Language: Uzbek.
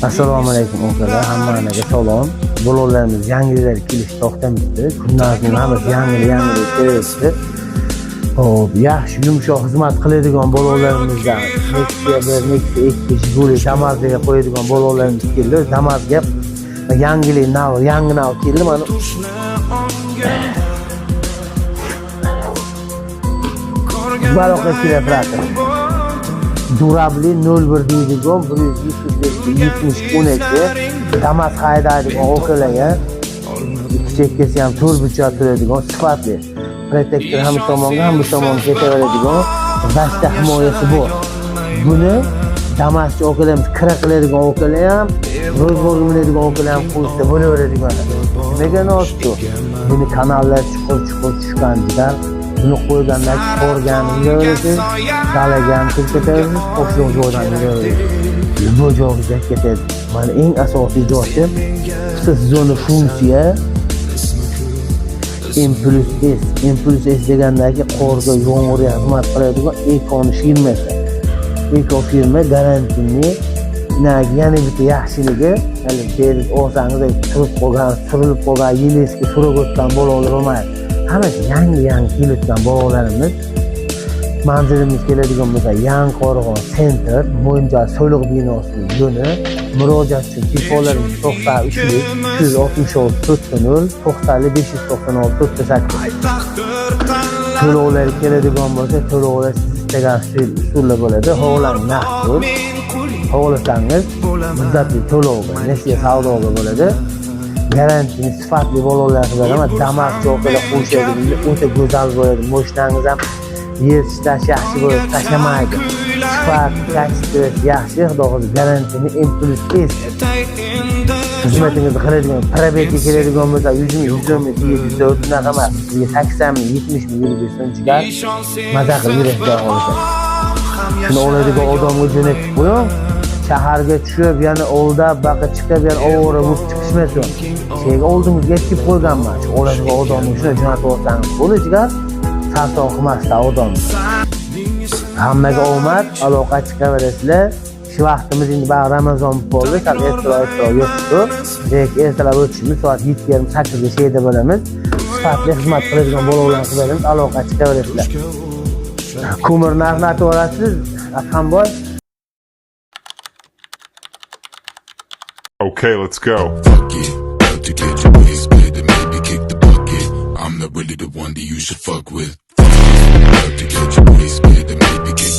Assalomu alaykum akalar, hammalarga salom. Bolalarimiz yangilar kelish to'xtamibdi. Kundan kun hammasi yangi yangi kelyapti. Xo'p, yaxshi yumshoq xizmat qiladigan bolalarimizdan Nexia 1, Nexia 2, Jiguli, Damasga qo'yadigan bolalarimiz keldi. Damasga yangilik nav, yangi nav keldi. Mana baroqa kelyapti. Durabli 01 deydigan 175 70 12 Damas haydaydigan okalarga ikki chekkasi ham to'rt burchak turadigan sifatli protektor ham bu tomonga, ham bu tomonga ketaveradigan vasta himoyasi bor. Buni Damaschi okalarimiz kira qiladigan okalar ham, ro'zg'orga minadigan okalar ham qo'ysa bo'laveradigan. Nimaga nosku? Buni kanallar chuqur chuqur tushgan jigar. Buni qo'ygandan qorga ham yuraverasiz, dalaga ham kirib ketaverasiz, qo'shliq joydan yuraverasiz. Любой joyga ketadi. Mana eng asosiy joyi zona funksiya M plus S. M plus S degandagi qorga, yomg'irga xizmat qiladigan Econi firmasi. Eco firma garantiyli. Yana bitta yaxshiligi, hali berib olsangiz turib qolgan, surilib qolgan, yeleski surib o'tgan bolalar bo'lmaydi. Hammasi yangi-yangi kelayotgan bolalarimiz. Manzilimiz keladigan bo'lsa, Yangiqo'rg'on Center, Mo'ynjoy soliq binosining yo'ni. Murojaat uchun telefonlarimiz 93 366 4 0 90 596 4 8. To'lovlar keladigan bo'lsa, to'lovlar siz istagan usulda bo'ladi. Xohlang naqd pul, xohlasangiz muddatli to'lovga, nesiya savdoga bo'ladi. Garantiyani sifatli bolalar beraman. Damas joylar qo'yishadi, o'ta go'zal bo'ladi. Moshinangiz ham yer ishlash yaxshi bo'ladi, tashlamaydi. Sifat, качество yaxshi, xudo xohlasa garantiyani M plus S xizmatingizni qiladigan пробег ga keladigan bo'lsa, 100 ming, 110 ming, 104 unaqa emas. Sizga 80 ming, 70 ming yurib bersin, jigar. Maza qilib yurasiz, xudo xohlasa. Shuni oladigan odamga jo'natib qo'ying. Shaharga tushib, yana oldab, baqa chiqib, yana ovora bo'lib chiqishmasin. Sheyga oldingizga yetkazib qo'yganman. Shu oladigan odamni shuni jo'natib olsangiz bo'ldi, jigar. Sarson qilmasdan odamni. Hammaga omad, aloqa chiqaverasizlar. Shu vaqtimiz endi bari Ramazon bo'ldi, sal ertaroq yo'qdi. Lekin ertalab o'tishimiz soat 7:30 8ga sheyda bo'lamiz. Sifatli xizmat qiladigan bolalar qilib beramiz, aloqa chiqaverasizlar. Ko'mir narxini aytib yuborasiz, Adhamboy. Okay, let's go. Fuck it. About to get your waist split and maybe kick the bucket. I'm not really the one that you should fuck with. Fuck it. About to get your waist split and maybe kick